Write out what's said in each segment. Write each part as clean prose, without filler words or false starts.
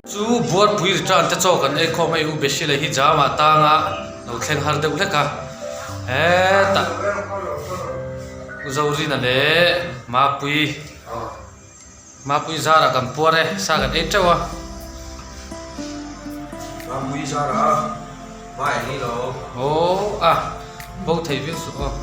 Chu buarpui return te chaw kan ei khawm a i u Beshila hi jam ah tang a lo thleng har deuh hlek a hetah U Zorina leh Mapui Mapui zarah kan puar e sa kan ei teuh a. Mapui zarah hma eng i lo. Aw a bo thei viau suh aw.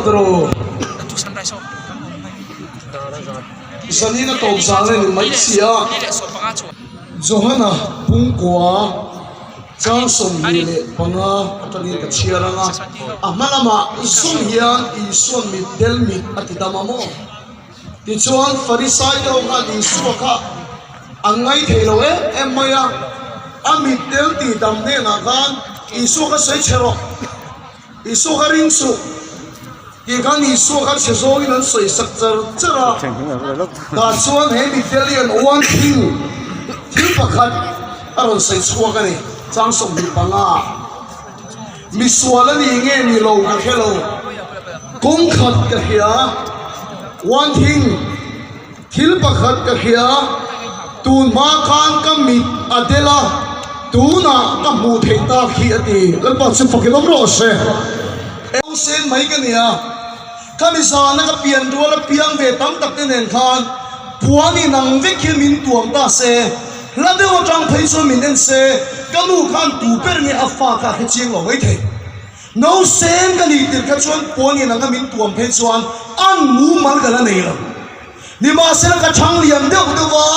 tiraw? Zanin a tawp zan a ni mai si a. Johana pungkua chang 25 atangin ka chhiar ang a, a hma lamah zum hian Isua'n mit del mit a ti dam a maw? Tichuan Farisai te ho khan Isua kha an ngaithei lo em em mai a, a mit del tih dam hnenah khan Isua kha sawi chhe rawh, Isua kha ring suh tih khan Isua kha chhe zawngin an sawi sak char char a. Tah chuan he mit del hian one thing, thil pakhat a rawn sawi chhuak a ni, chang 25 ah. Misual a ni nge ni lo ka hre lo, kawng khat ka hria, one thing, thil pakhat ka hria, tun hma khan ka mit a del a, tunah ka hmuh theih tak hi a ti. Lalpa chu fakin awm rawh se. Eng sen mai ka nia, khami zana ka pian rual a piang ve tam tak te nen khan puan inang vek hian min tuam ta se, Hla deuh atang phei chuan min en se, ka nu khan tu ber nge a fa kha a hre chiang lo mai thei. No sen ka nih tirh kha chuan puan in anga min tuam phei chuan an mumal ka la nei lo. Nimahsela ka chhang lian deuh deuh a,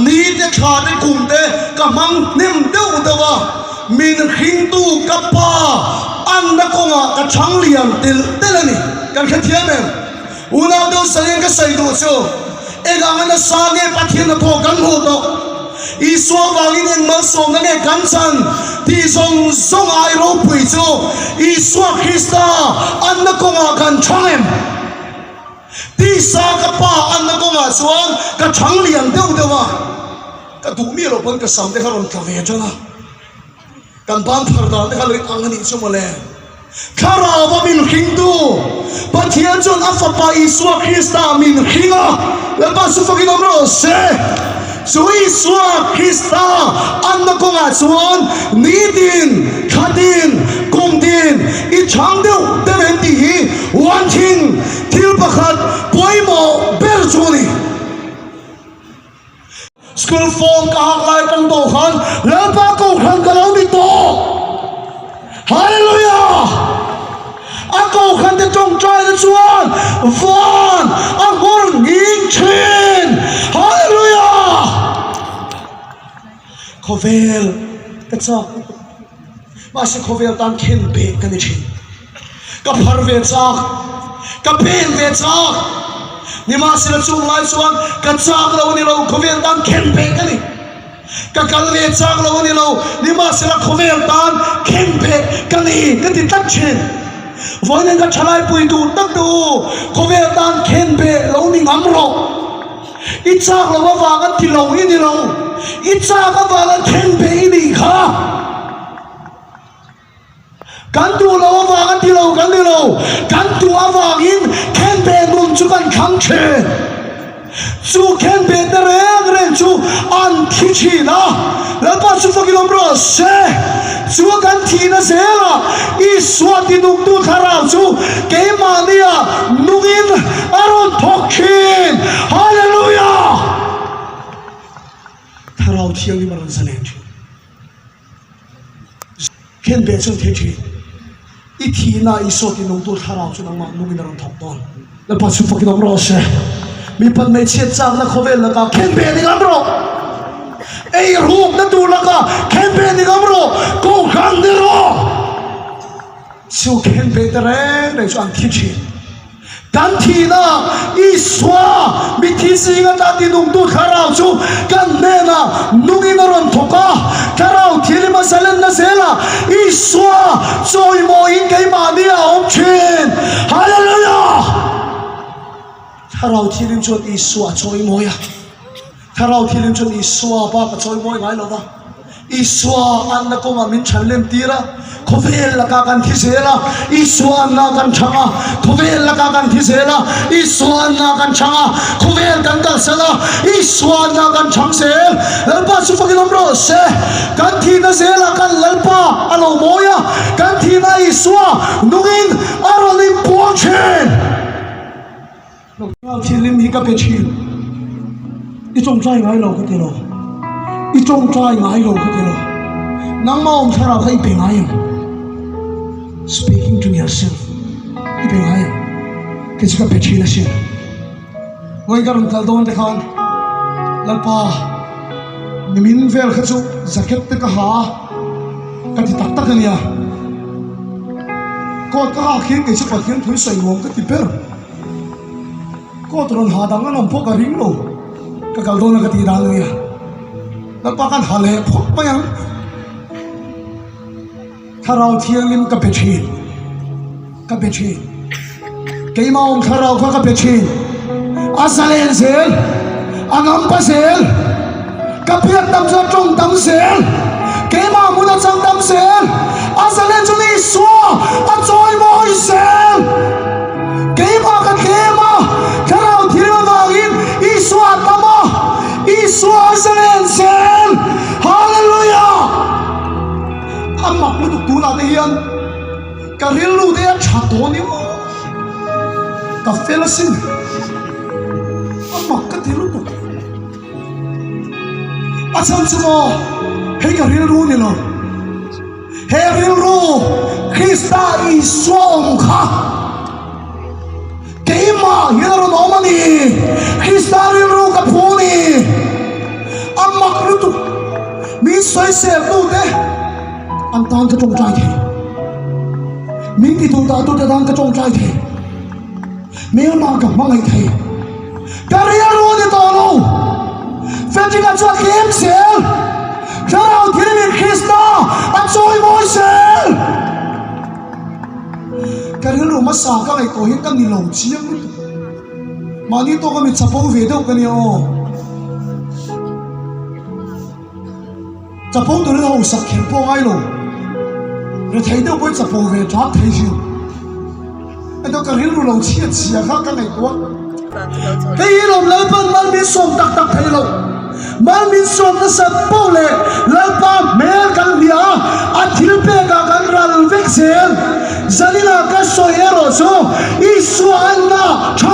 ni te thla te kum te ka hmang hnem deuh deuh a, min hringtu ka pa anna kawngah ka chhang lian telh telh a ni. Kan hrethiam em? Unau deuh sawiin ka sawi duh chu, eng anga nasa nge Pathian a pawh kan hmuh tawh? Isua vangin eng malsawmna nge kan chan tih zawng zawng ai ropui chu Isua Krista anna kawngah kan chhang em? Tisa ka pa anna kawngah chuan ka chhang lian deuh deuh a, ka duh miah loh pawn ka sam te kha rawn tla ve tan a. Kan ban phar dan te kha lo inang a nih chu mawle. Thlarau a min hringtu Pathian chuan a Fapa Isua Krista min hring a, Lalpa chu fakin awm rawh se. Chu Isua Krista anna kawngah chuan nitin, thlatin, kumtin i chhang deuh deuh em tih hi one thing, thil pakhat pawimawh ber chu a ni. School form ka hak lai tang tawh khan Lalpa kohhran ka lo ni tawh. Hallelujah! A kohhran te tawngtai na chuan van a nghawr nghing thin. Hallelujah! Khawvel ka chak lutuk. Mahse khawvel tan khen beh ka ni thin. Ka phar ve chak, ka pen ve chak. Nimahsela chung lai chuan ka chak lo a ni lo, khawvel tan khen beh ka ni. Ka kal ve chak lo a ni lo, nimahsela khawvel tan khen beh ka ni ka ti tlat thin. Vawiin ka thalai pui duh tak te u, khawvel tan khen beh lo ni ngam rawh. I chak lo avanga ti lo i ni lo, i chak avanga khen beh i nih kha. Kan duh lo avanga ti lo kan ni lo, kan duh avangin khenbeh nun chu kan thlang thin. Chu khenbeh te reng reng chu an thi thin a, Lalpa chu fakin awm rawh se. Chu kan thihna zelah Isua tinungtu thlarau chu keimahnia nungin a rawn thawk thin. Hallelujah! Thlarau Thianghlim a rawn zalen thin. Khenbeh chuan thei thin. I thihna Isua tih nungtu thlarau chu nangmah nungin a rawn thawk dawn. Lalpa chu fakin awm rawh se. Mipat hmeichhiat chakna khawvel lakah khenbeh ni ngam rawh. Ei rukna tur lakah khenbeh ni ngam rawh. Kohhran ni rawh. Chu khenbeh te reng reng chu an thi thin. Kan thihna Isua mithi zing ata tinungtu thlarau chu kan hnenah nungin a rawn thawk a. Thlarau thilim a zalenna zelah Isua chawimawiin keimahni a awm thin. Hallelujah! Thlarau thilim chuan Isua a chawimawi a. Thlarau thilim chuan Isua bak a chawimawi ngai lo va. Isua anna kawngah min chhan lem tir a, khawvel lakah kan thi zel a, Isua anna kan chhang a, khawvel lakah kan thi zel a, Isua anna kan chhang a, khawvel kan kalsan a, Isua anna kan chhang zel. Lalpa chu fakin awm rawh se. Kan thihna zelah kan Lalpa a lo mawi a, kan thihna Isua nungin a rawn inpuang thin. Thlarau Thianghlim hi ka pe thin. I tawngtai ngai lo ka ti lo. I tawngtai ngai lo ka ti lo. Nangmah awm thlarau kha i pe ngai em? Speaking to yourself. I pe ngai em? Kei chu ka pe thin asin. Vawi ka rawn kal dawn te khan Lalpa nimin vel kha chu jacket te ka ha a, ka ti tak tak a nia. Coat ka hak hian kei chu Pathian thui sawi nuam ka ti ber. Coat rawn ha dang an awm pawh ka ring lo, ka kal dawn a ka tih dan a nia. Lalpa khan ha leh phawt mai ang. Thlarau Thianghlim ka pe thin, ka pe thin. Keimah awm thlarau kha ka pe thin. A zalen zel, a ngampa zel, ka biak tam chuan tawng tam zel, keimah hmun a chang tam zel, a zalen chu Isua a chawi mawi zel. Keimah ka tlem a, Thlarau Thianghlim avangin Isua a tam a, Isua a zalen zel. Hallelujah! A mak lutuk tunah te hian ka rilru te a tha tawh ni maw? Ka fel asin. A mak ka ti lutuk. A chhan chu maw hei ka rilru ni lo. He rilru Krista Isua awm kha keimah hian a rawn awm a ni. Krista rilru ka phu a ni. A mak lutuk. Min sawisel tute an tan ka tawngtai thei. Min ti duh dah tute tan ka tawngtai thei. Hmelmah ka hmangaih thei. Ka rilru a ni tawh lo. Frederick-a chu a tlem zel. Thlarau thilin Krista a chawimawi zel. Ka rilru hmasa ka ngaihtuah hi ka ni lo chiang lutuk. Mahni tawka mi chapo ve deuh ka nia aw. Chapo turin hausak kher pawh ngai lo. Rethei deuh pawhin chapo ve ṭhak thei thin. Heta ka rilru lo chhiat zia kha ka ngaihtuah. Hei hi lawm Lalpan mal min sawm tak tak thei lo. Mal min sawm nasat poh leh Lalpa hmel kan hria a, a thil pekah kan ral vek zel. Zaninah ka sawi erawh chu Isua anna tha.